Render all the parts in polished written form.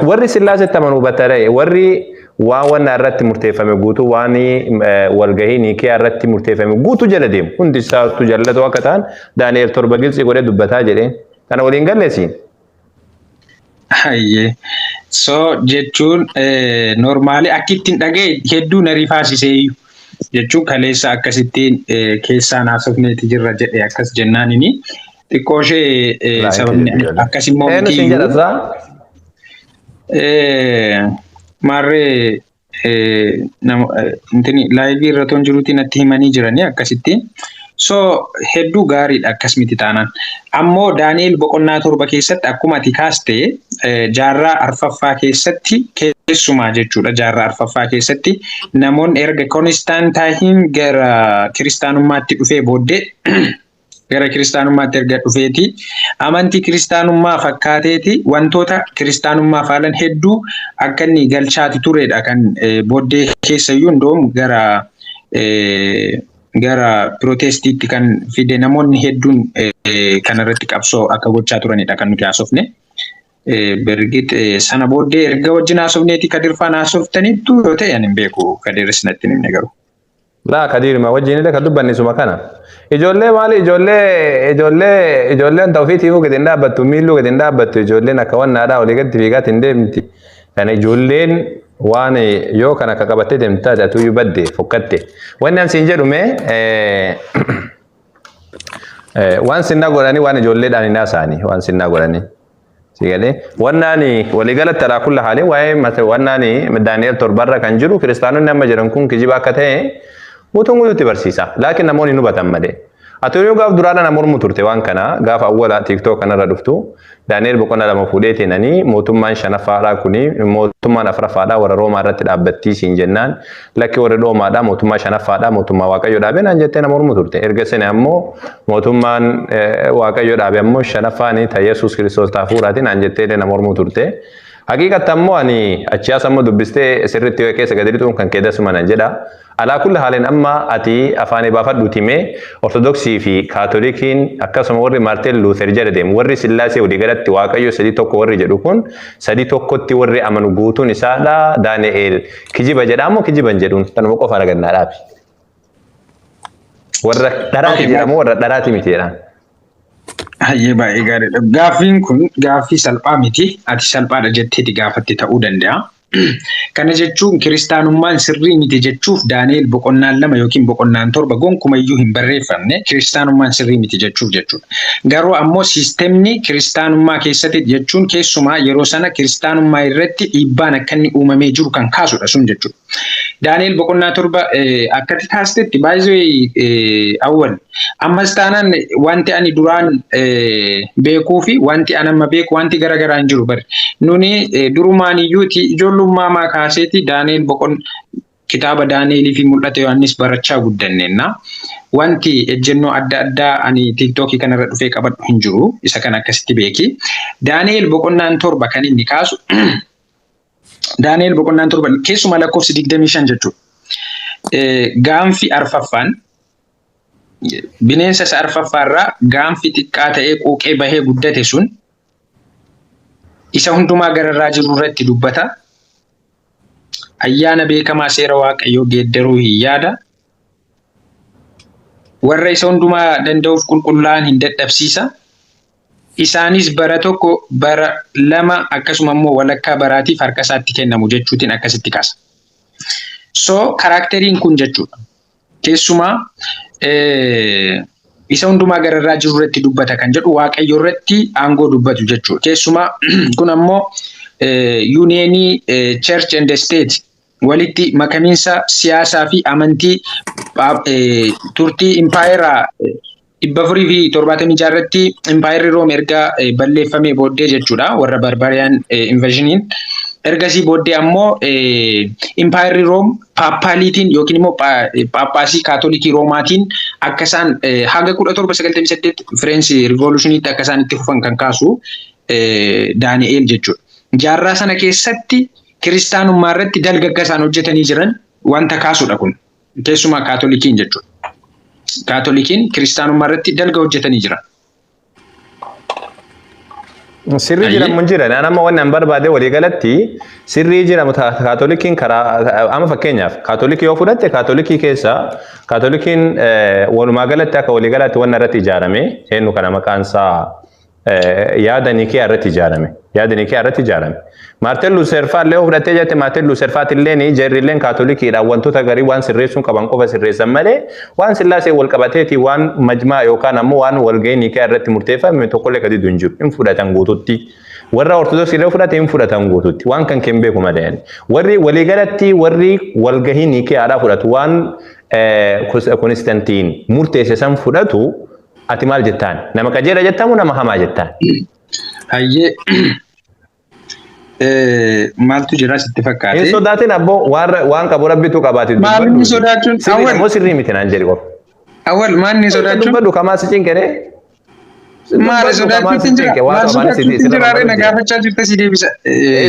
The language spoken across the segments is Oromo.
Warri Sillaasetti amanu bataree warri waan wanna irratti murteeffame guutuu, waan walgahii Niikiyaa irratti murteeffame guutuu jala deemu hundi isaatu jallatoo akka ta'an Daani'el 7 giltsii godhee dubbataa jedheen. Kana waliin galleesiin. Hayyee. So jechuun normally akki ittiin dhaga'e hedduu na rifaasisee iyyuu. Jechuun kaleessa akkasittiin keessaan haasofneeti jirra jedhe akkas jennaan inni xiqqoo ishee sababni akkas immoo Eenyu siin jedha isaa? Maarree intini live irra toon jiruuti natti himanii jiranii akkasittiin. So hedduu gaariidha akkas miti taanaan. Ammoo Daani'el boqonnaa 7 keessatti akkuma ati kaaste jaarraa arfaffaa keessatti keessumaa jechuudha, jaarraa arfaffaa keessatti namoonni erga Konstaantaayin gara kiristaanummaatti dhufee booddee, gara kiristaanummaatti erga dhufeeti amantii kiristaanummaa fakkaateeti wantoota kiristaanummaa faalan hedduu akka inni galchaati turedha, kan booddee keessayyuu indoom gara pirootestiitti kan fide, namoonni hedduun kanarratti qabsoo akka gochaa turanidha kan nuti haasofne. Bergit sana booddee erga wajjin haasofneeti Kadir faana haasoftaniittu yoo ta'e ani hin beeku, Kadiris natti hin himne garuu. Laa, Kadiiruma wajjin illee kan dubbanne suma kana. Ijoollee maali, ijoolleen ta'u ofiitiifuu gadi hin dhaabbattu, miilluu gadi hin dhaabbattu, ijoolleen akka wannaadhaa olii gadi fiigaatti hin deemti. Kana ijoolleen waan yoo kana akka qabattee deemtu taate atuyyuu badde fokkatte. Wanni an siin jedhu mee waan sinnaa godhanii, waan ijoolleedhaan hin haasa'anii waan sinnaa godhanii. Sigalee wannaani waliigalatti alaa kulla haalii waa'ee wannaani Daani'el 7rra kan jiru kiristaanonni amma jiran kun kijiba akka ta'e guutuun guutuutti barsiisa. Laakiin namoonni hin hubatan malee. Ati yoo gaaf duraadha nama mormu turte, waan kana gaafa awwala TikTok kanarra dhuftu Daani'el boqonnaa 2 fuudhee teenanii mootummaan shanaffaadhaa kuni mootummaan afuraffaadhaa warra Roomaa irratti dhaabbattii siin jennaan, lakki, warri Roomaadhaa mootummaa shanaffaadhaa mootummaa Waaqayyo dhaabee naan jettee nama mormu turte. Erga sene ammoo mootummaan Waaqayyo dhaabe ammoo shanaffaani ta Yesuus Kiristoos ta hafuuraati naan jettee illee nama mormu turte. Haqiiqatti ammoo ani achi as ammoo dubbistee sirriitti yoo keessa gadi lixuun kan keedasuma nan jedha. Alaa kulli haalin amma ati afaanii baafadhuuti mee Ortodoksii fi Kaatolikiin akkasuma warri Maarteen Luuter jala deemu, warri Sillaasee, walii galatti Waaqayyo sadii tokko warri jedhu kun, sadii tokkotti warri amanu guutuun isaadha Daani'eel kijiba jedhaa moo kijiba hin jedhuun? Kanuma qofa argannaa dhaabi. Warra dharaati jedhamu, warra dharaati miti jedhaan. Hayyee, baay'ee gaariidha. Gaaffiin kun gaaffii salphaa miti. Ati salphaadha jetteeti gaafatte ta'uu danda'a. Kana jechuun kiristaanummaan sirrii miti jechuuf Daani'el boqonnaan 2 yookiin boqonnaan 7 gonkumayyuu hin barreeffamne kiristaanummaan sirrii miti jechuuf jechuudha. Garuu ammoo siistemni kiristaanummaa keessatti jechuun keessumaa yeroo sana kiristaanummaa irratti dhiibbaan akka inni uumamee jiru kan kaasudha sun jechuudha. Daani'el boqonnaa 7 akkatti kaastetti baay'ee awwal. Ammas taanaan wanti ani duraan beekuu fi wanti ani amma beeku wanti garaagaraa hin jiru bari. Nuni durumaan iyyuuti ijoollummaa maa kaaseeti Daani'el boqon kitaaba Daani'elii fi Mul'ata Yohaannis barachaa guddanneenna. Wanti ejjennoo adda addaa ani TikTokii kanarra dhufee qabadhu hin jiru. Isa kana akkasitti beeki. Daani'el boqonnaan 7 kan inni kaasu, Daani'el boqonnaan 7 keessumaa lakkoofsi 25 jechuudha. Gaanfi arfaffaan bineensa isa arfaffaarraa gaanfi xiqqaa ta'ee quuqee bahee guddate sun isa hundumaa gararraa jiru irratti dubbata. Ayyaana beekamaa seera Waaqayyoo geeddaruu hin yaada. Warra isa hundumaa danda'uuf qulqullaa'an hin dadhabsiisa. Isaanis bara tokko, bara lama, akkasuma immoo walakkaa baraatiif harka isaatti kennamu jechuutiin akkasitti kaasa. So characteriin kun jechuudha. Keessumaa isa hundumaa gararraa jiru irratti dubbata kan jedhu Waaqayyo irratti aangoo dubbatu jechuudha. Keessumaa kun ammoo unionii church and state, walitti makamiinsa siyaasaa fi amantii turtii impaayeraa 476 irratti impaayerri Room erga balleeffamee booddee jechuudha, warra Barbarian invasioniin. Ergasii booddee ammoo impaayerri Room paapaaliitiin yookiin immoo paappaasii Kaatolikii Roomaatiin akka isaan haga 1798 French Revolutioniitti akka isaan itti fufan kan kaasu Daani'eel jechuudha. Jaarraa sana keessatti kiristaanummaa irratti dalga akka isaan hojjetanii jiran wanta kaasudha kun. Keessumaa Kaatolikiin jechuudha. Kaatolikiin kiristaanummaa irratti dalga hojjetanii jiran. Sirrii jedhamu hin jiran. Amma wanni an barbaade waliigalatti sirrii jedhamu Kaatolikiin karaa amma fakkeenyaaf Kaatolikii yoo fudhatte, Kaatolikii keessa Kaatolikiin walumaa galatti akka waliigalaatti wanna irratti ijaarame eenyu kana maqaan isaa yaada Nikiyaa irratti ijaarame. Yaada Nikiyaa irratti ijaarame. Maartin Luuser fa'aa illee yoo fudhattee jette, Maartin Luuser fa'aati illee jarri illee Kaatolikiidhaan wantoota garii waan sirreessuun qaban qofa sirreessan malee waan Sillaasee wal qabateeti waan majmaa yookaan ammoo waan walgahii Nikiyaa irratti murteeffame tokkollee gadi hin jiru. Hin fudhatan guututti. Warra Ortodoksii illee fudhate hin fudhatan guututti. Waan kan keen beeku malee. Warri waliigalatti warri walgahii Nikiyaadhaa fudhatu, waan Konstantiin murteesse san fudhatu, ati maal jettaan? Nama qajeela jettamu, nama hamaa jettaan? Hayyee, maaltu jira sitti fakkaate? Hin sodaatin abboo, waan qabu Rabbitu qabaate. Maal inni sodaachuun? Sirrii moo sirrii miti naan jedhi qofa. Awwal, maal inni sodaachuun? Dubbadhu, kamaa si cinqere. Maal sodaachuutti jira? Maal sodaachuutti jira? Na gaafachaa jirta, si deebisa.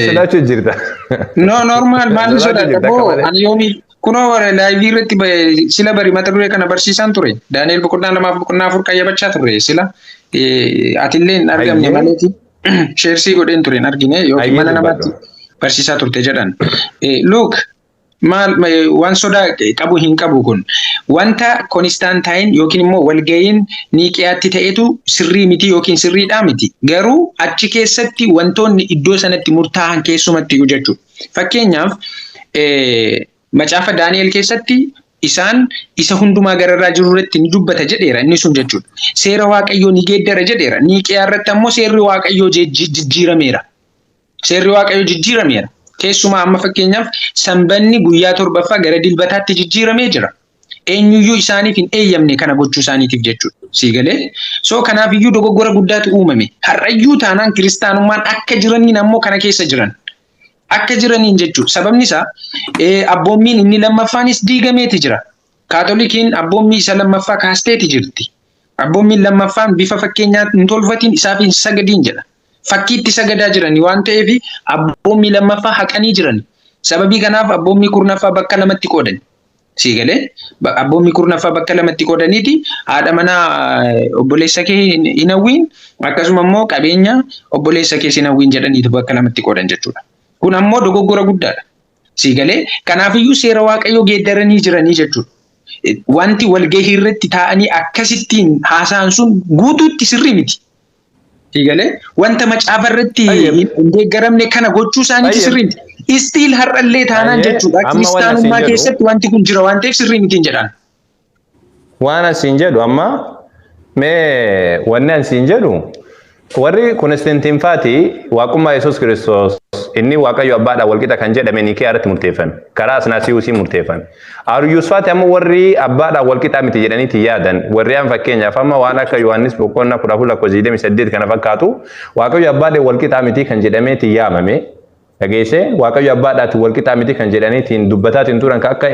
Sodaachuu jirta. No, normal, maal ni sodaata boo? Ani yoomii kunoo live irratti sila bari mata duree kana barsiisaan ture. Daani'el boqonnaa lamaaf boqonnaa afur qayyabachaa turre sila. Atillee hin argamne maleeti. Share sii godheen ture, hin argine, yookiin mana namaatti barsiisaa turte jedhan. Look, maal waan sodaa qabu hin qabu. Kun wanta Konstaantaan yookiin immoo walga'iin Niiqiyaatti ta'etu sirrii miti yookiin sirriidhaa miti. Garuu achi keessatti wantoonni iddoo sanatti murtaa'an keessumatti iyyuu jechuudha. Fakkeenyaaf, macaafa Daani'el keessatti isaan isa hundumaa gararraa jiru irratti ni dubbata jedheera inni sun jechuudha. Seera Waaqayyoo ni geeddara jedheera. Niiqiyaa irratti ammoo seerri Waaqayyoo jijjiirameera. Seerri Waaqayyoo jijjiirameera. Keessumaa amma fakkeenyaaf Sanbanni guyyaa torbaffaa gara Dilbataatti jijjiiramee jira. Eenyuyyuu isaaniif hin eeyyamne kana gochuu isaaniitiif jechuudha. Sii galee? So kanaafiyyuu dogoggora guddaatu uumame. Har'ayyuu taanaan kiristaanummaan akka jiraniin ammoo kana keessa jiran. Akka jiraniin jechuudha. Sababni isaa abboommiin inni lammaffaanis diigameeti jira. Kaatolikiin abboommii isa lammaffaa kaasteeti jirti. Abboommiin lammaffaan bifa fakkeenyaa hin tolfatiin, isaaf hin sagadiin jedha. Fakkiitti sagadaa jiranii waan ta'eef abboommii lammaffaa haqanii jiran. Sababii kanaaf abboommii kurnaffaa bakka lamatti qoodan. Sii galee? Abboommii kurnaffaa bakka lamatti qoodaniiti haadha manaa obboleessa kee hin hawwiin, akkasuma immoo qabeenya obboleessa kee hin hawwiin jedhaniitu bakka lamatti qoodan jechuudha. Kun ammoo dogoggora guddaadha. Sii galee? Kanaafiyyuu seera Waaqayyoo geeddaranii jiranii jechuudha. Wanti walgahii irratti taa'anii akkasittiin haasa'an sun guutuutti sirrii miti. Sii galee? Wanta macaafa irratti hin deeggaramne kana gochuu isaaniiti sirrii miti. Still har'allee taanaan jechuudha. Amma waan asiin Kiristaanummaa jedhu keessatti wanti kun jira waan ta'eef sirrii miti hin jedhaan. Waan asiin jedhu, amma mee wanni asiin jedhu, warri Konstantiin faati waaqummaa Yesuus Kiristoos inni Waaqayyo Abbaadhaan walqixa kan jedhame Nikiyaa irratti murteeffame. Karaa Asnaasiyuusii murteeffame. Ariyuus faati amma warri Abbaadhaan walqixa miti jedhaniiti yaadan. Warri an fakkeenyaaf amma waan akka Yohaannis boqonnaa 14 lakkoofsa 28 kana fakkaatu Waaqayyo Abbaadhaan walqixa miti kan jedhameeti yaamame. Dhageessee, Waaqayyo Abbaadhaati walqixa miti kan jedhaniitiin dubbataatiin turan kan akka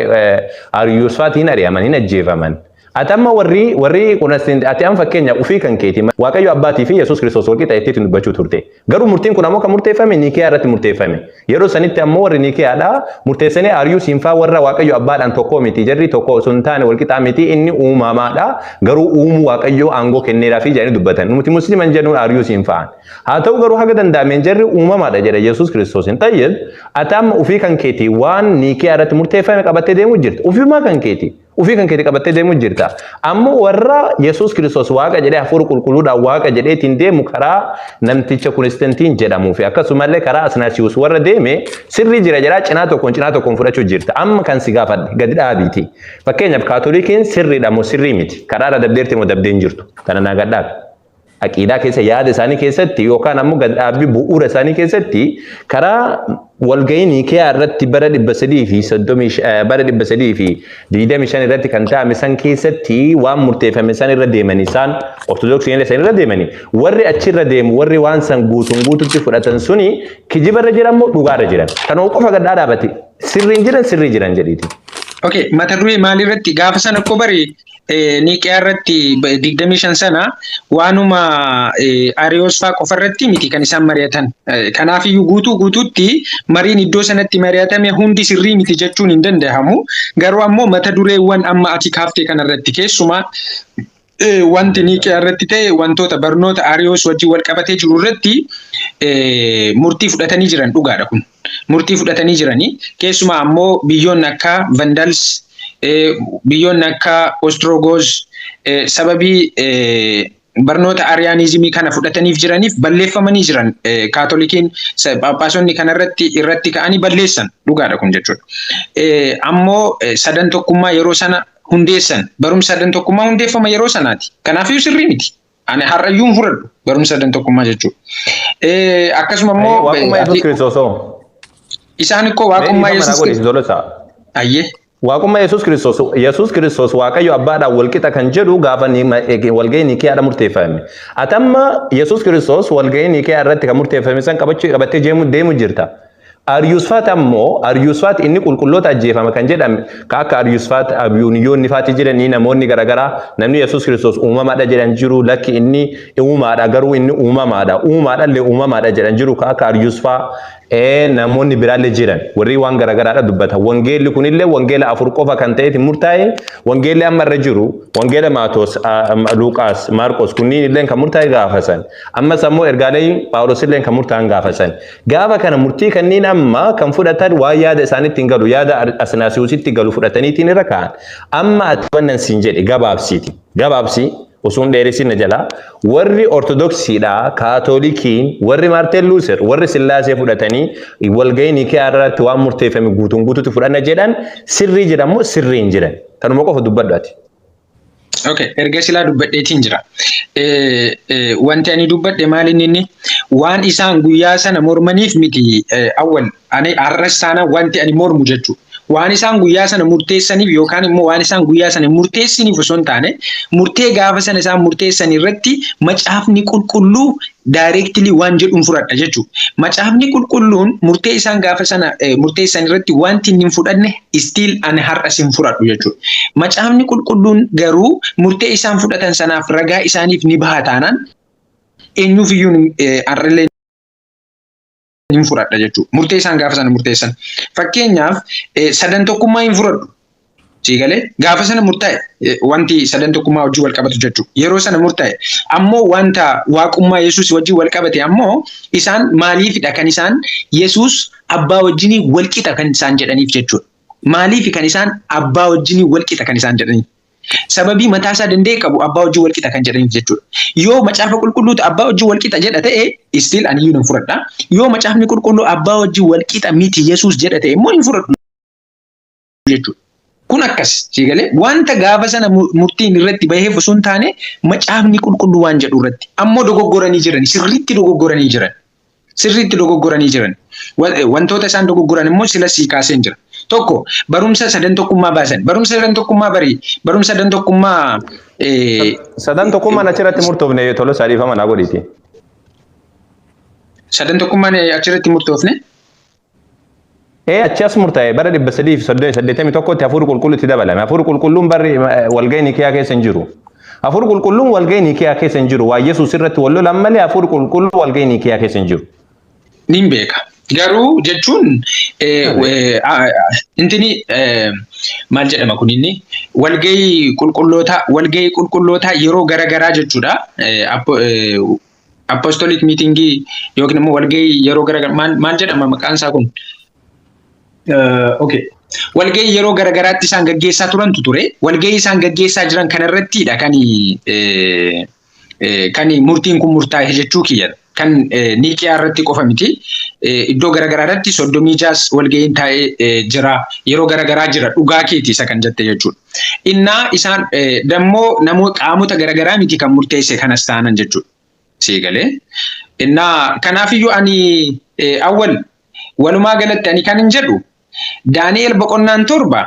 Ariyuus faatiin ari'aman, hin ajjeefaman. Ati amma warri Konstantiin, ati amma fakkeenya ufii kan keeti Waaqayyo Abbaatii fi Yesuus Kiristoos walqixa jetteetiin dubbachuu turte. Garuu murtiin kun ammoo kan murteeffame Nikiyaa irratti murteeffame. Yeroo sanitti ammoo warri Nikiyaadhaa murteessanii Ariyuusiin faa warra Waaqayyo Abbaadhaan tokko miti, jarri tokko osoo hin taane walqixaa miti, inni uumamaadha, garuu uumuu Waaqayyo aangoo kenneeraa fi jedhanii dubbatan. Nuti Musliiman jennuun Ariyuusiin fa'an. Haa ta'u garuu haga danda'ameen jarri uumamaadha jedha Yesuus Kiristoosiin. Tayyib, ati amma ufii kan keetii waan Nikiyaa irratti murteeffame qabattee deemuu jirta. Ufiimaa kan keetii. Ufii kan keetii qabattee deemuu jirta. Ammoo warra Yesuus Kiristoos Waaqa jedhee, Hafuura Qulqulluudhaan Waaqa jedheetiin deemu, karaa namticha Kunistentiin jedhamuu fi akkasumallee karaa Asnaasiyuus warra deeme sirrii jira jedhaa cinaa tokkoon cinaa tokkoon fudhachuu jirta. Amma kan si gaafadhe gadi dhaabiiti. Fakkeenyaaf, Kaatolikiin sirriidha moo sirrii miti? Karaarra dabdeerti moo dabdee hin jirtu? Kana naa gadhaabi. Aqiidaa keessa yaada isaanii keessatti yookaan ammoo gad dhaabbii bu'uura isaanii keessatti karaa walgahii Niikiyaa irratti bara 330, bara 325 irratti kan ta'ame san keessatti waan murteeffame san irra deemanii, isaan Ortodoksii illee san irra deemanii, warri achirra deemu, warri waan san guutuun guututti fudhatan suni kijiba irra jiran moo dhugaarra jiran? Kanuma qofa gad dhaabate, sirriin jiran, sirrii jiran jedhiiti. Okay, mata duree maalirratti gaafa sana koo bari Niiqiyaa irratti 25 sana waanuma Ariyoos fa'aa qofa irratti miti kan isaan mari'atan. Kanaafiyyuu guutuu guutuutti mariin iddoo sanatti mari'atame hundi sirrii miti jechuun hin danda'amu. Garuu ammoo mata dureewwan amma ati kaaftee kanarratti keessumaa Wanti Niiqiyaa irratti ta'e wantoota barnoota Ariyoos wajjin wal qabatee jiru irratti murtii fudhatanii jiran dhugaadha kun. Murtii fudhatanii jiranii, keessumaa ammoo biyyoonni akka Vandals, biyyoonni akka Ostrogoos sababii barnoota Ariyaanizimii kana fudhataniif jiraniif balleeffamanii jiran. Kaatolikiin Phaaphaasonni kanarratti irratti ka'anii balleessan dhugaadha kun jechuudha. Ammoo sadan tokkummaa yeroo sana hundeessan, barumsa sadan tokkummaa hundeeffama yeroo sanaati. Kanaafiyyuu sirrii miti. Ani har'ayyuu hin fudhadhu barumsa sadan tokkummaa jechuudha. Akkasuma immoo Waaqummaa Yesuus Kiristoos hoo? Isaan ikkoo waaqummaa Yesuus Kiristoos. Ayyee. Waaqummaa Yesuus Kiristoos, Yesuus Kiristoos Waaqayyo Abbaadhaan walqixa kan jedhu gaafa walgahii Niikiyaadha murteeffame. Ati amma Yesuus Kiristoos walgahii Niikiyaa irratti kan murteeffame san qabachuu qabattee deemu jirta. Aryuusfaat ammoo, Aryuusfaat inni qulqulloota ajjeefama kan jedhame, ka akka Aryuusfaat Abiyuuniyoonni faati jedhanii, namoonni garaagaraa namni Yesuus Kiristoos uumamaadha jedhan jiru, lakki inni uumaadha, garuu inni uumamaadha, uumaadhallee uumamaadha jedhan jiru, ka akka Aryuusfaa namoonni biraallee jiran warri waan garaagaraadha dubbata. Wangeelli kunillee wangeela afur qofa kan ta'eeti murtaa'e. Wangeelli amma irra jiru, wangeela Maatoos, Luuqaas, Maarqos kunniin illee kan murtaa'e gaafa san. Ammas ammoo ergaalee Phaawulos illee kan murtaa'an gaafa san. Gaafa kana murtii kanneen amma kan fudhatan waan yaada isaaniitti hin galu, yaada Asnaasiyoositti galu fudhataniitiin irra kaa'an. Amma ati wannan siin jedhe gabaabsiiti. Gabaabsii osoo hin dheeressin na jalaa, warri Ortodoksiidha, Kaatolikiin, warri Maarteen Luuser, warri Sillaasee fudhatanii walgahii Niikiyaa irratti waan murteeffame guutuun guutuutti fudhanna jedhan sirrii jedhan moo sirrii hin jiran? Kanuma qofa dubbadhu ati. Okay, erga silaa dubbadheetiin jira. Wanti ani dubbadhe maal inni waan isaan guyyaa sana mormaniif miti, awwal ani har'as taanaan wanti ani mormu jechuudha. Waan isaan guyyaa sana murteessaniif yookaan immoo waan isaan guyyaa sana murteessiniif osoo hin taane, murtee gaafa sana isaan murteessan irratti Macaafni Qulqulluu directly waan jedhuun fudhadha jechuudha. Macaafni Qulqulluun murtee isaan gaafa sana murteessan irratti wanti inni hin fudhanne still ani har'as hin fudhadhu jechuudha. Macaafni Qulqulluun garuu murtee isaan fudhatan sanaaf ragaa isaaniif ni baha taanaan eenyuuf iyyuu har'allee hin fudhadha jechuudha. Murtee isaan gaafa sana murteessan. Fakkeenyaaf, sadan tokkummaa hin fudhadhu. Siigalee gaafa sana murtaa'e wanti sadan tokkummaa wajjin wal qabatu jechuudha. Yeroo sana murtaa'e ammoo wanta waaqummaa Yesuus wajjin wal qabate ammoo isaan maaliifidha kan isaan Yesuus abbaa wajjinii wal qixa kan isaan jedhaniif jechuudha? Maaliif kan isaan abbaa wajjinii wal qixa kan isaan jedhaniif? Sababii mataa isaa danda'e qabu abbaa wajjin wal qixa kan jedhaniif jechuudha. Yoo Macaafa Qulqulluutu abbaa wajjin wal qixa jedha ta'e, still ani iyyuu nan fudhadha. Yoo Macaafni Qulqulluu abbaa wajjin wal qixa miti Yesuus jedha ta'e immoo hin fudhadhu jechuudha. Kun akkas siigalee wanta gaafa sana murtiin irratti baheef osoo hin taane, Macaafni Qulqulluu waan jedhu irratti ammoo dogoggoranii jiran, sirriitti dogoggoranii jiran. Sirriitti dogoggoranii jiran. Wantoota isaan dogoggoran immoo sila sii kaaseen jira. Tokko, barumsa sadan tokkummaa baasan. Barumsa sadan tokkummaa barii. Barumsa sadan tokkummaa. Sadan tokkummaan achirratti murtoofne, tola sadiifama naa godhiiti. Sadan tokkummaan achirratti murtoofne. Achi as murtaa'e bara 381tti Hafuurri Qulqulluu itti dabalame. Hafuurri Qulqulluun barri walgahii Nikiyaa keessa hin jiru. Hafuurri Qulqulluun walgahii Nikiyaa keessa hin jiru. Waa Yesuus irratti wal lolan malee Hafuurri Qulqulluu walgahii Nikiyaa keessa hin jiru. Nin beeka. Garuu jechuun intini maal jedhama kun, inni walgahii qulqullootaa yeroo garagaraa jechuudha. Apostolic meetingii yookiin immoo walgahii yeroo garagaraa maal jedhama maqaan isaa kun? Okay. Walgahii yeroo garagaraatti isaan gaggeessaa turantu ture. Walgahii isaan gaggeessaa jiran kanarrattidha kan murtiin kun murtaa'e jechuu kiyya. Kan Niiqiyaa irratti qofa miti. Iddoo garagaraa irratti 36s walgahiin taa'ee jira. Yeroo garagaraa jira. Dhugaa keeti isa kan jette jechuudha. Innaa isaan dammoo namoota qaamota garagaraa miti kan murteesse kanas taanan jechuudha. Siigalee. Innaa kanaafiyyuu ani awwal walumaa galatti ani kan hin jedhu, Daani'el boqonnaan 7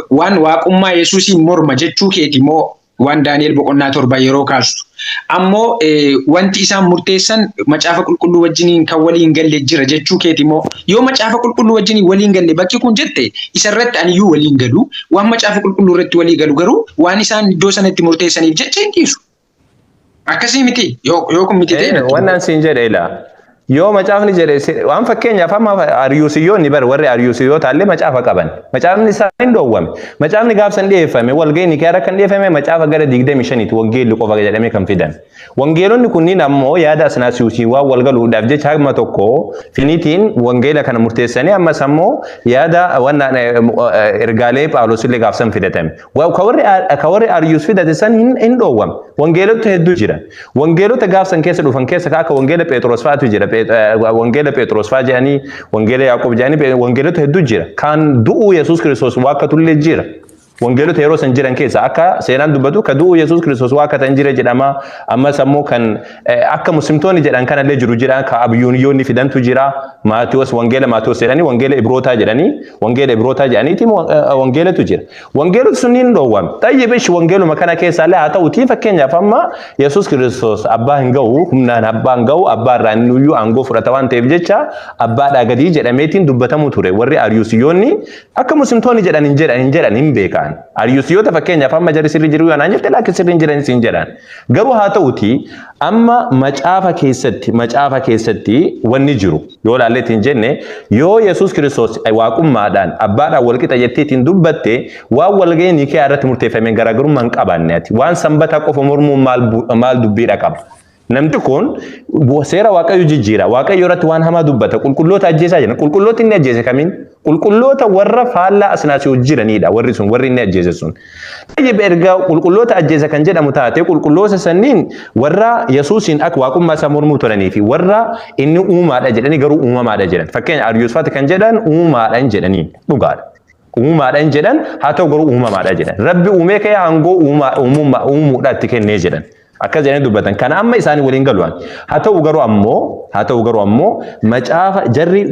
waan waaqummaa Yesuusiin morma jechuu keeti moo waan Daani'el boqonnaa 7 yeroo kaastu? Ammoo wanti isaan murteessan Macaafa Qulqulluu wajjiniin kan waliin galle jira jechuu keeti moo? Yoo Macaafa Qulqulluu wajjiniin waliin galle bakki kun jette, isarratti aniyyuu waliin galu. Waan Macaafa Qulqulluu irratti walii galu garuu waan isaan iddoo sanatti murteessaniif jecha hin dhiisu. Akkasii miti, yoo kun miti ta'e. Wannan siin jedhe ilaa. Yoo macaafni jedhe, waan fakkeenyaaf amma Ariyuusiyyoonni bar, warri Ariyuusiyyoota illee macaafa qaban. Macaafni isaa hin dhoowwame. Macaafni gaafsan dhiyeeffame, walgahii Nikiyaara kan dhiyeeffame, macaafa gara 25ti wangeelli qofa jedhamee kan fidan. Wangeelonni kunniin ammoo yaada Asnaasiyuusii waan wal galuudhaaf jecha hamma tokko finiitiin wangeela kana murteessanii, ammas ammoo yaada wanna ergaalee Phaawulos illee gaafsan fidatame. Ka warri Ariyuus fidate san hin dhoowwame. Wangeelota hedduu jira. Wangeelota gaafsan keessa dhufan keessa akka wangeela Phexros fa'aatu jira. Wangeela Phexros fa'a jedhanii, wangeela Yaaqoob jedhanii, wangeelota hedduu jira. Kan du'uu Yesuus Kiristoos waakkatullee jira. Wangeelota yeroo san jiran keessa akka seenaan dubbatu ka du'uu Yesuus Kiristoos waakkatan jira jedhama. Ammas ammoo kan akka muslimtoonni jedhan kanallee jiru jira. Ka Abiyooniyoonni fidantu jira. Maatiyos, wangeela Maatiyos jedhanii, wangeela Ibrootaa jedhanii, wangeela Ibrootaa jedhaniiti wangeelatu jira. Wangeelota sunniin dhoowwame. Xayyibish, wangeeluma kana keessaallee haa ta'utii, fakkeenyaaf amma Yesuus Kiristoos abbaa hin ga'u, humnaan abbaa hin ga'u, abbaa irraa inni iyyuu aangoo fudhata waan ta'eef jecha abbaadhaa gadii jedhameetiin dubbatamu ture. Warri Ariyuusiyoonni akka muslimtoonni jedhan hin jedhan, hin jedhan, hin beekan. Ariyuusiyoota fakkeenyaaf amma jarri sirrii jiru yoo naan jette, lakki, sirrii hin jiran siin jedhan. Garuu haa ta'utii amma macaafa keessatti wanni jiru yoo ilaalleetiin jenne, yoo Yesuus Kiristoos waaqummaadhaan abbaadhaan walqixa jetteetiin dubbatte, waan walgahii Nikiyaa irratti murteeffameen garaagarummaa hin qabaanne. Ati waan sanbataa qofa mormuun maal dubbiidha qaba? Namni kun seera Waaqayyo jijjiira. Waaqayyo irratti waan hamaa dubbata. Qulqulloota ajjeesaa jira. Qulqulloota inni ajjeese kamiin? Qulqulloota warra faallaa Asnaasiyoo jiranidha. Warri sun, warri inni ajjeese sun. Tayyib, erga qulqulloota ajjeese kan jedhamu taate, qulqulloota sanniin warra Yesuusiin akka waaqummaa isaa mormuu turanii fi warra inni uumaadha jedhanii garuu uumamaadha jedhan. Fakkeenya Ariyuusfaati kan jedhan uumaadhaan jedhanii dhugaadha. Uumaadhaan jedhan, haa ta'u garuu uumamaadha jedhan. Rabbi uumee ka'ee aangoo uumuudha itti kennee jedhan. Akkas jedhanii dubbatan. Kana amma isaanii waliin galu'an. Haa ta'u garuu ammoo macaafa jarri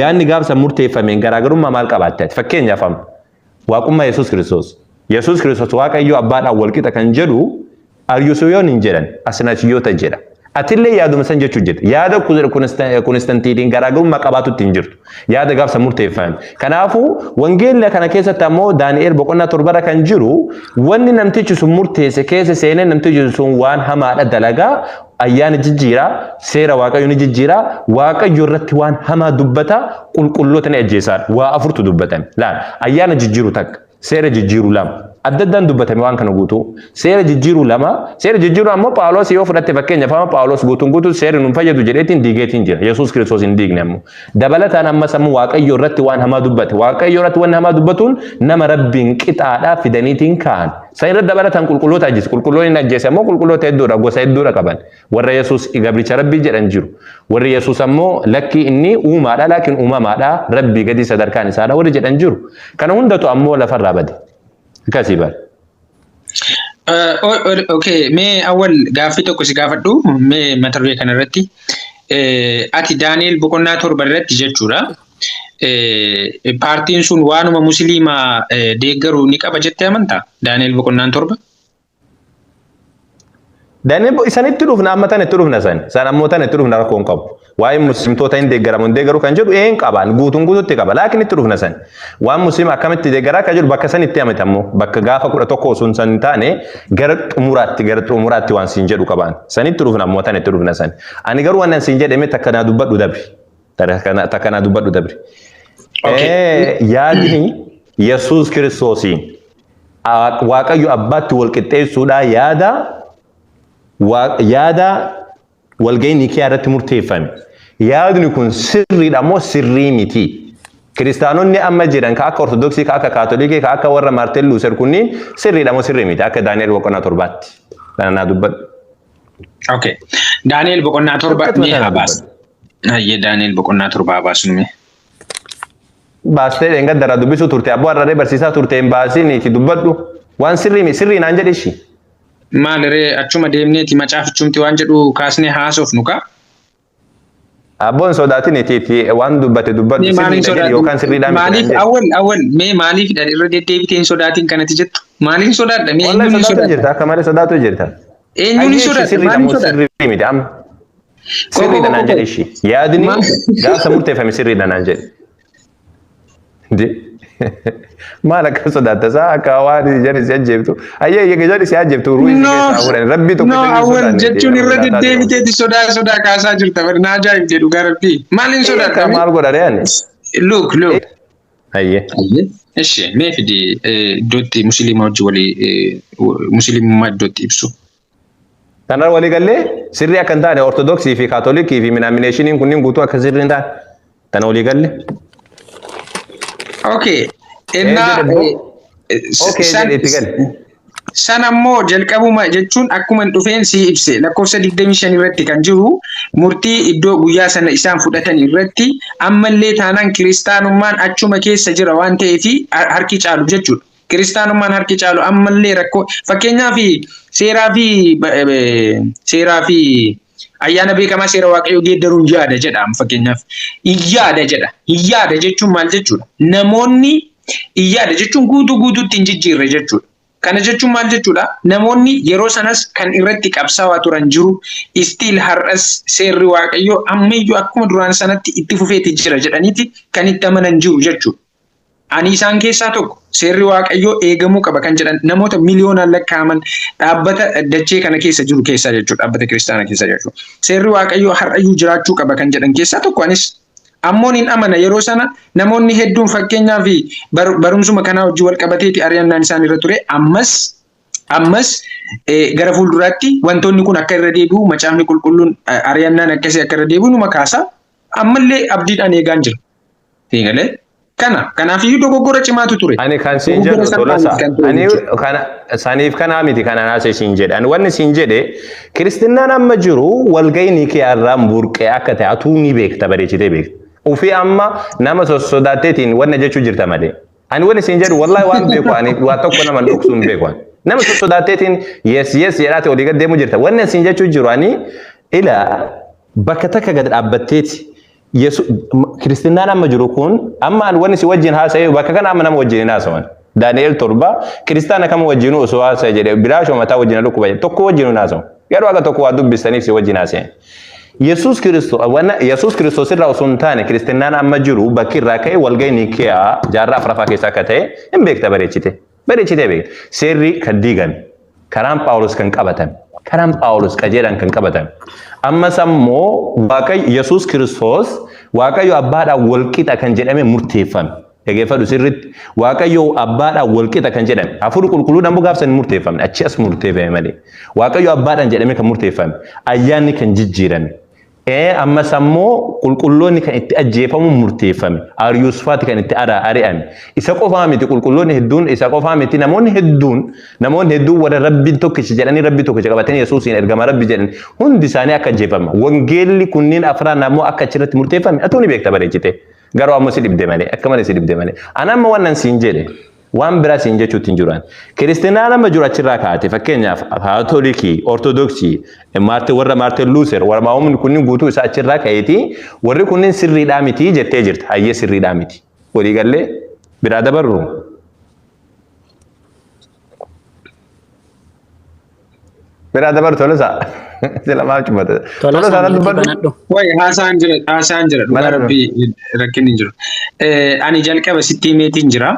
yaadni gaafsa murteeffameen garaagarummaa maal qabaatte? Fakkeenyaaf amma waaqummaa Yesuus Kiristoos. Yesuus Kiristoos Waaqayyo abbaadhaan walqixa kan jedhu Ariyuusiyoon hin jedhan, Asinaasiyyoota jedha. Atillee yaaduma san jechuu jirta. Yaada Kunistantiiniin garaagarummaa qabaatutti hin jirtu. Yaada gaafsa murteeffame. Kanaafuu wangeela kana keessatti ammoo Daani'el boqonnaa 7rra kan jiru, wanni namtichi sun murteesse keessa seenee, namtichi sun waan hamaadha dalagaa, ayyaana jijjiiraa, seera Waaqayyo ni jijjiiraa, Waaqayyo irratti waan hamaa dubbata, qulqulloota ni ajjeesaadha. Waa afurtu dubbatame. Laal, ayyaana jijjiiru takka, seera jijjiiru lama. Adda addaan dubbatame waan kana guutuu. Seera jijjiiru lama. Seera jijjiiru ammoo Phaawulos yoo fudhatte, fakkeenyaaf amma Phaawulos guutuun guutuu seerri nun fayyadu jedheetiin diigeetiin jira. Yesuus Kiristoos hin diigne ammoo. Dabalataan ammas ammoo Waaqayyo irratti waan hamaa dubbate. Waaqayyo irratti waan hamaa dubbatuun nama Rabbiin qixaadhaa fidaniitiin ka'an. San irratti dabalataan qulqulloota ajjeese. Qulqulloonni inni ajjeese ammoo qulqulloota hedduudha. Gosa hedduudha qaban. Warra Yesuus gabricha Rabbii jedhan jiru. Warri Yesuus ammoo lakkii, inni uumaadha, laakiin uumamaadha, Rabbii gadi sadarkaan isaadha warri jedhan jiru. Kana hundatu ammoo lafarraa bade. Akkasii bara. Okay, mee awwal gaaffii tokko si gaafadhu mee mata duree kanarratti. Ati Daani'el boqonnaa 7 irratti jechuudha. Paartiin sun waanuma musliimaa deeggaru ni qaba jettee amantaa? Daani'el boqonnaan 7? Daani'el isanitti dhufna, amma tan itti dhufna san. San ammoo tan itti dhufna, rakkoo hin qabu. Waa'ee muslimtoota hin deeggaramu hin deeggaru kan jedhu een qabaan guutuun guututti qaba. Laakiin itti dhufna san. Waan musliima akkamitti deeggaraa kan jedhu bakka san itti amate ammoo bakka gaafa 11 osoo san hin taane gara xumuraatti waan siin jedhu qabaan. Sanitti dhufna ammoo, tan itti dhufna san. Ani garuu waan siin jedhame takka naa dubbadhu dabri. Takka naa dubbadhu dabri. Yaadni Yesuus Kiristoosiin Waaqayyo abbaatti wal qixxeessuudhaa yaada walgahii Nikiyaa irratti murteeffame. Yaadni kun sirriidha moo sirrii miti? Kiristaanonni amma jiran ka akka Ortodoksii, ka akka Kaatolikii, ka akka warra Maartin Luuser kunniin sirriidha moo sirrii miti? Akka Daani'el boqonnaa 7tti. Kana naa dubbadhu. Okay. Daani'el boqonnaa 7 mee haa baasu. Hayyee, Daani'el boqonnaa 7 haa baasnu mee. Baastee dheengadda dubbisuu turte, abboo har'aree barsiisaa turte, hin baasiin dubbadhu. Waan sirrii sirrii naan jedhe ishii. Maal ree, achuma deemneeti macaafichumti waan jedhu kaasnee haasofnu ka? Abboon sodaatin itti waan dubbate dubbadhu, sirriidha jedhi yookaan sirriidhaa miti. Maaliif awwal awwal mee maaliif irra deddeebitee hin sodaatin kanatti jettu? Maaliin sodaadha? Mee eenyuun hin sodaadha? Jirta, akka malee sodaatu jirta. Eenyuun hin sodaadha? Maaliin sodaadha? Sirrii miti amma. Sirriidha naan jedhe ishii. Yaadni gaafa murteeffame sirriidha naan jedhe. Maal akka sodaatta isaa akka waan ijaan si ajjeeftu. Ayyee ijaan si ajjeeftu ruuhii si No, keessaa fuudhan. Rabbii tokko no, hin awwal sodaanne jechuun irra sodaataa jiru. deddeebiteeti sodaa sodaa kaasaa jirta. Bari na ajaa'ibde dhugaa rabbii. Maaliin Akka sodaadha? maal godha ani? Look, look. Ayyee. Ishi, mee fidi iddootti musliima wajji walii musliimummaa iddootti ibsu. Kanarra walii gallee sirrii akka hin taane Ortodoksii fi Kaatolikii fi minaamineshiniin kunniin guutuu akka sirrii hin taane. Tana walii galle. Okay. Innaa jedhe bro. Okay jedhe itti gale. San ammoo jalqabuma jechuun akkuma dhufeen si ibse lakkoofsa 25 irratti kan jiru murtii iddoo guyyaa sana isaan fudhatan irratti ammallee taanaan kiristaanummaan achuma keessa jira waan ta'eef harki caalu jechuudha. Kiristaanummaan harki caalu ammallee rakkoo fakkeenyaaf seeraa fi seeraa fi ayyaana beekamaa seera waaqayyoo geeddaruun yaada jedha fakkeenyaaf. Yaada jedha. Yaada jechuun maal jechuudha? Namoonni yaada jechuun guutuu guutuutti hin jijjiirre jechuudha. Kana jechuun maal jechuudha? Namoonni yeroo sanas kan irratti qabsaawaa turan jiru. Still har'as seerri waaqayyoo ammayyuu akkuma duraan sanatti itti fufeeti jira jedhaniiti kan itti amanan jiru jechuudha. Ani isaan keessaa tokko seerri waaqayyoo eegamuu qaba kan jedhan namoota miliyoonaan lakkaa'aman dhaabbata dachee kana keessa jiru keessaa jechuudha. Dhaabbata kiristaanaa keessa jechuudha. Seerri waaqayyoo har'ayyuu jiraachuu qaba kan jedhan keessaa tokko anis. Ammoon hin amana yeroo sana namoonni hedduun fakkeenyaaf barumsuma kanaa wajjin wal qabateeti ari'annaan isaan irra ture ammas ammas gara fuulduraatti wantoonni kun akka irra deebi'u macaafni qulqulluun ari'annaan akkasii akka irra deebi'u numa kaasa ammallee abdiidhaan eegaan jira. Fiigalee kana kanaafiyyuu dogoggora cimaatu ture. Ani kan siin Dogoggora jedhu salphaa Tolasa. miti kan ture Ani jechuudha. kana saniif kanaa miti kana naasee siin jedhe. Ani wanni siin jedhe kiristinnaan amma jiru walgahii Niikiyaa irraa burqee akka ta'e atuu ni beekta bareechitee beekta. Ufii amma nama sossodaatteetiin wanna jechuu jirta malee. Ani wanni siin jedhu wallahi waan beeku ani waa tokko nama dhoksu hin beeku ani. Nama sossodaatteetiin yes yes jedhaate olii gad deemuu jirta. Wanni siin jechuu jiru ani ila bakka takka gad dhaabbatteeti. Kiristinnaan amma jiru kun amma ani wanni si wajjin haasa'e bakka kana amma nama wajjin hin haasawan. Daani'el 7 kiristaana kama wajjinuu osoo haasa'e jedhe biraashoo mataa wajjin dhukkuba jedhe tokko wajjin hin haasawu. Garuu akka tokko waa dubbistaniif si wajjin haasa'e. Yesuus Kiristoos wanna Yesuus Kiristoos irraa osoo hin taane kiristinnaan amma jiru bakki irraa ka'e walgahii Niikiyaa jaarraa afuraffaa keessa akka ta'e hin beekta bareechite. Bareechitee beekta. Seerri kan diigame karaan Phaawulos kan qabatame karaan Phaawulos qajeelaan kan qabatame. Ammas ammoo Waaqayyo Yesuus Kiristoos Waaqayyo abbaadhaan walqixa kan jedhame murteeffame. Dhageeffadhu sirriitti. Waaqayyo abbaadhaan walqixa kan jedhame. Hafuurri qulqulluun ammoo gaafsan hin murteeffamne. Achi as murteeffame malee. Waaqayyo abbaadhaan jedhame kan murteeffame. Ayyaanni kan jijjiirame. Ammas ammoo qulqulloonni kan itti ajjeefamu murteeffame. Aryuusfaati kan itti ari'ame. Isa qofaa miti qulqulloonni hedduun isa qofaa miti namoonni hedduun namoonni hedduun warra rabbiin tokkicha jedhanii rabbi tokkicha qabatanii Yesuusiin ergama rabbi jedhan hundi isaanii akka ajjeefame. Wangeelli kunniin afran ammoo akka achirratti murteeffame atuu ni beekta bareechite. Garuu ammoo si dhibde malee akka malee si dhibde malee. Ani amma wannan siin jedhe waan biraa siin jechuutti hin jiru. Kiristinaan amma jiru achirraa kaate fakkeenyaaf Kaatolikii, Ortodoksii, Maartin warra Maartin Luuser warra maamumni kunniin guutuu isaa achirraa ka'eeti warri kunniin sirriidhaa miti jettee jirta. Hayyee sirriidhaa miti. Walii gallee biraa dabarru. Biraa dabarru Tolosaa. Sila maal cubbata? Tolosaa Tolosaa miitii dubbadhu. banadhu. Wayi haasaan jira haasaan jira dhugaa Banadhu. rabbii rakkinni hin jiru. Ani jalqaba sitti himeetiin jira.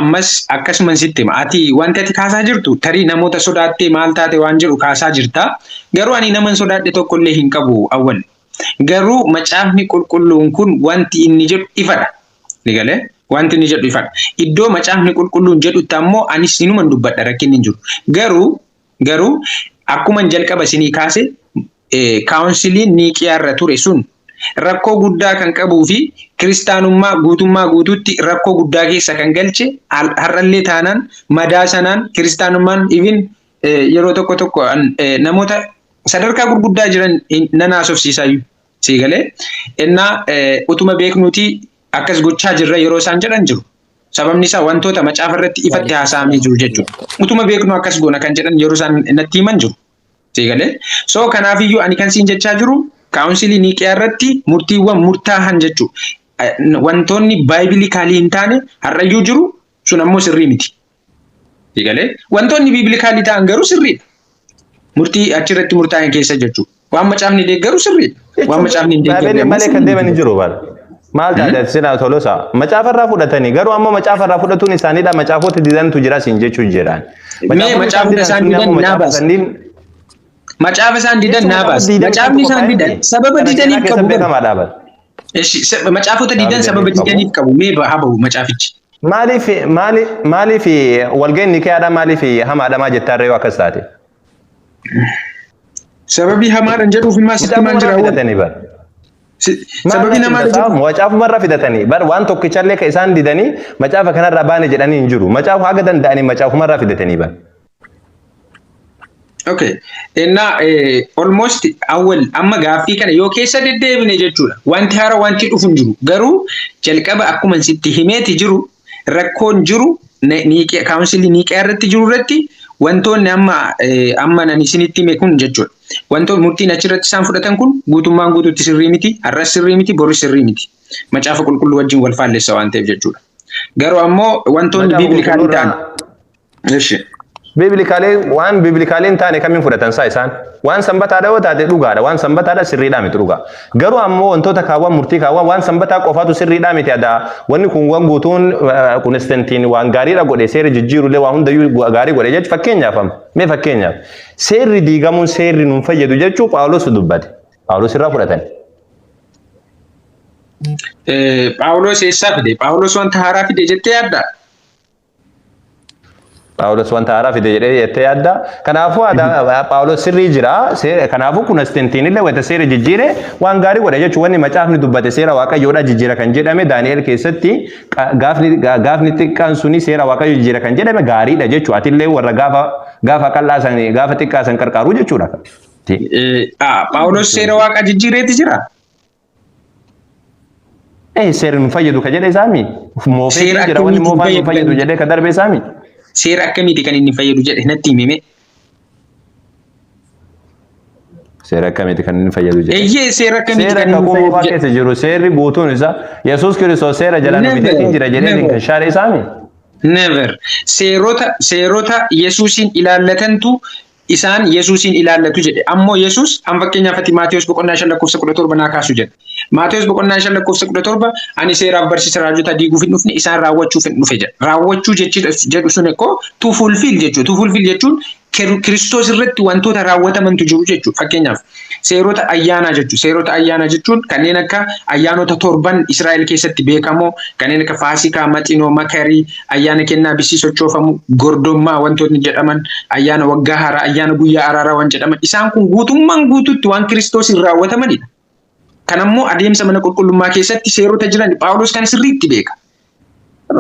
Ammas akkasuman sitti hima. Ati wanti ati kaasaa jirtu tarii namoota sodaattee maal taate waan jedhu kaasaa jirta. Garuu ani naman sodaadhe tokkollee hin qabu awwal. Garuu macaafni qulqulluun kun wanti inni jedhu ifadha. Ni galee? Wanti inni jedhu ifadha. Iddoo macaafni qulqulluun jedhutti ammoo anis inuman dubbadha rakkinni hin jiru. Garuu garuu akkuman jalqaba isinii kaase kaawunsiliin Niiqiyaa irra ture sun rakkoo guddaa kan qabuu fi kiristaanummaa guutummaa guutuutti rakkoo guddaa keessa kan galche har'allee taanaan madaa sanaan kiristaanummaan even yeroo tokko tokko namoota sadarkaa gurguddaa jiran nan haasofsiisaayyuu. Sii galee innaa utuma beeknuuti akkas gochaa jirra yeroo isaan jedhan jiru. Sababni isaa wantoota macaafa irratti ifatti haasa'amee jiru jechuudha. Utuma beeknu akkas goona kan jedhan yeroo isaan natti himan jiru. Sii galee so kanaafiyyuu ani kan siin jechaa jiru kaawunsilii Niiqiyaa irratti murtiiwwan murtaahan jechuudha. Wantoonni biblically hin taane har'ayyuu jiru sun ammoo sirrii miti. Sii galee wantoonni biblically ta'an garuu sirriidha. Murtii achirratti murtaa'an keessa jechuudha. Waan macaafni deeggaru sirriidha. Waan macaafni hin deeggarre Baabelii ammoo malee kan sirrii deeman miti. hin jiru bara. Maal taate ati silaa Tolosa? Macaafarraa fudhatanii, garuu ammoo macaafarraa fudhatuun isaaniidha, macaafota didantu jira siin jechuu jiraan. Mee macaafota isaan didan naa baasi. Macaafa isaan didan naa baasi. Macaafni isaan didan sababa didaniif qabu. Beekamaa dhaaban. Eshi, macaafota didan sababa didaniif qabu. Mee haa bahu macaafichi. Maaliif maaliif walga'iin Nikayaadhaa maaliif hamaadha maa jettaa yoo akkas taate? Sababii hamaadhaan jedhuuf immoo sitti maan jira. Fidatanii bar. Sababii namaa jedhu. Macaafumarra fidatanii bar, waan tokkichallee kan isaan didanii macaafa kanarraa baane jedhanii hin jiru. Macaafa haga danda'anii macaafumarraa fidatanii bar. Okay. Innaa almost awwal amma gaaffii kana yoo keessa deddeebine jechuudha. Wanti haara wanti dhufu hin jiru. Garuu jalqaba akkuma sitti himeeti jiru, rakkoon jiru councilii Niiqee irratti jiru irratti wantoonni amma nan isinitti hime kun jechuudha. Wantoonni murtiin achirratti isaan fudhatan kun guutummaan guutuutti sirrii miti. Har'as sirrii miti, boris sirrii miti. Macaafa Qulqulluu wajjin wal faallessa waan ta'eef jechuudha. Garuu ammoo wantoonni biblicalii ta'an. Eshi. Biblicalii, waan biblicalii hin taane kamiin fudhatan saa isaan? Waan sanbataadha yoo taate dhugaadha. Waan sanbataadha sirriidhaa miti, dhugaa. Garuu ammoo wantoota kaawwan murtii kaawwan waan sanbataa qofaatu sirriidhaa miti adaa. Wanni kun waan guutuun Konstantiin waan gaariidha godhe, seera jijjiirullee waan hundayyuu gaarii godhe jechuun, fakkeenyaaf amma mee fakkeenyaaf seerri diigamuun seerri nuun fayyadu jechuu Phaawulos dubbate. Phaawulos irraa fudhatan. Phaawulos eessaa fide? Phaawulos wanta haaraa fide jettee yaaddaa? Phaawulos wanta haaraa fide jedhee jettee yaadda. Kanaafuu Phaawulos sirrii jira. Kanaafuu Konstantiin illee wanta seera jijjiire waan gaarii godhe jechuun, wanni macaafni dubbate seera Waaqayyoodha jijjiira kan jedhame Daani'el keessatti, gaafni xiqqaan suni seera Waaqayyo jijjiira kan jedhame gaariidha jechuudha. Atillee warra gaafa qal'aa san, gaafa xiqqaa san qarqaaruu jechuudha. Phaawulos seera Waaqaa jijjiireeti jira. Seerri nu fayyadu ka jedhe isaami. Moofee jira, wanni moofaan nu fayyadu jedhee ka darbe isaami. Seera akkamiiti kan inni fayyadu jedhe, natti himime. Seera akkamiiti kan inni fayyadu jedhe? Eeyyee, seera akkamiiti Seera kan inni kakuu fayyadu moofaa jedhe? keessa jiru, seerri guutuun isaa Yesuus Kiristoos seera jala nu biteetiin jira jedhee kan shaare isaami. Never. Seerota Yesuusin ilaallatantu isaan Yesuusin ilaallatu jedhe. Ammoo Yesuus an fakkeenyaaf ati Maatiyos boqonnaa 5 lakkoofsa 17 naa kaasu jedhe. Maatiyos boqonnaa 5 lakkoofsa 17, "Ani seeraaf barsiisa raajota diiguuf hin dhufne, isaan raawwachuuf hin dhufe" jedha. Raawwachuu jechi jedhu sun ekkoo to fulfill jechuudha. To fulfill jechuun Kiristoos irratti wantoota raawwatamantu jiru jechuudha. Fakkeenyaaf seerota ayyaanaa jechuudha. Seerota ayyaanaa jechuun kanneen akka ayyaanota torban Israa'el keessatti beekamoo, kanneen akka Faasikaa, Maxinoo, Makarii, ayyaana kennaa bisii sochoofamu, gordommaa wantootni jedhaman, ayyaana waggaa haaraa, ayyaana guyyaa araaraa waan jedhaman, isaan kun guutummaan guututti waan Kiristoosiin raawwatamanidha. Kanammoo adeemsa mana qulqullummaa keessatti seerota jiran Phaawulos kana sirriitti beeka.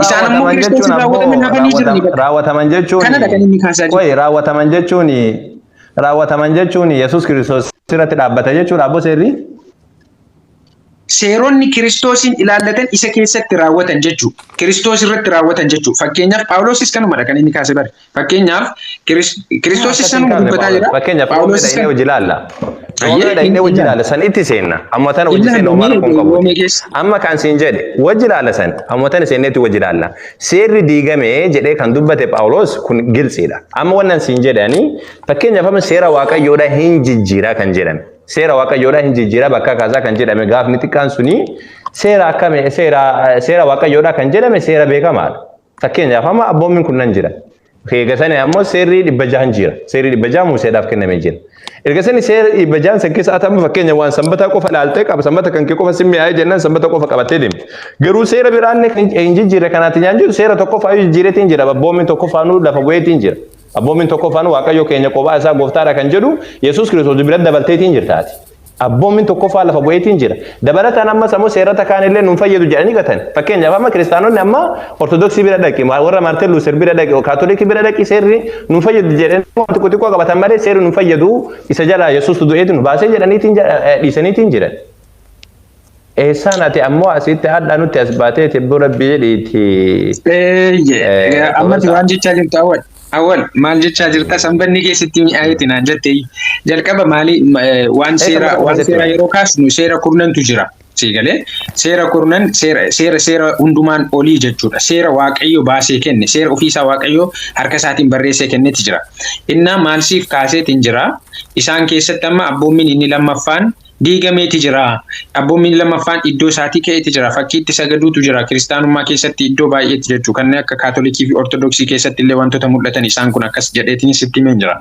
Isaan ammoo Raawwataman Kiristoosiin jechuun ammoo raawwataman hafanii jirani bakka. Raawwataman jechuun Kanadha kan inni kaasaa jiru. Qoy, raawwataman jechuun Yesuus Kiristoos irratti dhaabbata jechuudha abboo seerri. Seeronni Kiristoosiin ilaallatan isa keessatti raawwatan jechuudha. Kiristoos irratti raawwatan jechuudha. Fakkeenyaaf Phaawulosis kanumadha kan inni kaase bare. Fakkeenyaaf Kiristoosis sanuma dubbataa jira. Fakkeenyaaf Roomee Phaawulosis dhaqnee kan hojii ilaalla. Ayyee, Roomee dhaqnee hojii ilaalla. ilaalla san itti seenna. Amma tana hojii Ilaalla seenna, homaa mee rakkoon qabu. Roomee keessa. Amma kan siin jedhe wajji ilaalla san, amma tana seenneetti wajji ilaalla. Seerri diigame jedhee kan dubbate Phaawulos kun giltsiidha. Amma wannan siin jedhani, fakkeenyaaf amma seera Waaqayyoodhaa hin jijjiiraa kan jedhame. Seera Waaqayyoodhaa hin jijjiiraa bakka kaasaa kan jedhame gaafni xiqqaan suni seera akkami, seera Waaqayyoodhaa kan jedhame seera beekamaadha. Fakkeenyaaf amma abboommiin kun nan jira. Eega sani ammoo seerri 600 jira. Seerri 600 Museedhaaf kennamee jira. Erga sani seera 600 san keessa ati amma fakkeenya waan sanbataa qofa ilaaltee qaba, sanbata kan kee qofa si mi'aayee jennaan sanbata qofa qabattee deemte. Garuu seera biraan hin jijjiirre kanaatti nyaan jiru, seera tokko faayyuu jijjiireetiin jira. Abboommiin tokko faanuu lafa bu'eetiin jira. Abboommiin tokko faanuu Waaqayyo keenya kophaa isaa gooftaadha kan jedhu Yesuus Kiristoos bira dabalteetiin jirtaati. Abboommiin tokkoffaa lafa bu'eetiin jira. Dabalataan ammas ammoo seerota kaan illee nuun fayyadu jedhanii gatan. Fakkeenyaaf amma kiristaanonni amma Ortodoksii bira dhaqi, warra Maartin Luuser bira dhaqi, Kaatolikii bira dhaqi, seerri nuun fayyadu jedhanii waan xiqqoo xiqqoo qabatan malee seerri nuun fayyadu isa jalaa Yesuus du'eetu nu baasee jedhaniitiin dhiisaniitiin jiran. Eessaan ati ammoo asitti hadhaa nutti as baatee tibboo rabbi jedhiiti. Eeyyee, ammati waan jechaa jirtu awwal. Awwal, maal jechaa jirta? Sanbanni keessatti mi'aayeeti naan jette. Jalqaba maali, waan seera waan seera yeroo kaasnu seera kurnantu jira. Siigalee seera kurnan seera hundumaan olii jechuudha. Seera Waaqayyo baasee kenne, seera ofiisaa Waaqayyo harka isaatiin barreessee kennetti jira. Innaa maal siif kaaseetiin jira. Isaan keessatti amma abboommiin inni lammaffaan Diigameeti jira. Abboommiin lammaffaan iddoo isaatii ka'eeti jira. Fakkiitti sagaduutu jira. Kiristaanummaa keessatti iddoo baay'eetti jechuudha. Kanneen akka Kaatolikii fi Ortodoksii keessatti illee wantoota mul'atan isaan kun akkas jedheetiin sitti himeen jira.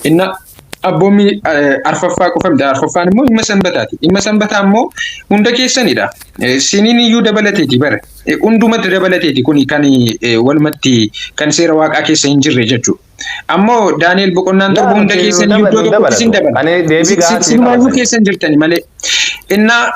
Inna abboommii arfaffaa qofa miti. Arfaffaan immoo dhimma sanbataati. Dhimma sanbataa immoo hunda keessanidha. Siniin iyyuu dabalateeti bara. Hundumatti dabalateeti kuni kan walumatti kan seera waaqaa keessa hin jirre jechuudha. Ammoo Daani'el boqonnaan 7 hunda keessan iyyuu iddoo tokkotti sin dabala. Ani deebii gahaa Sinumaayyuu keessa hin jirtani malee. Innaa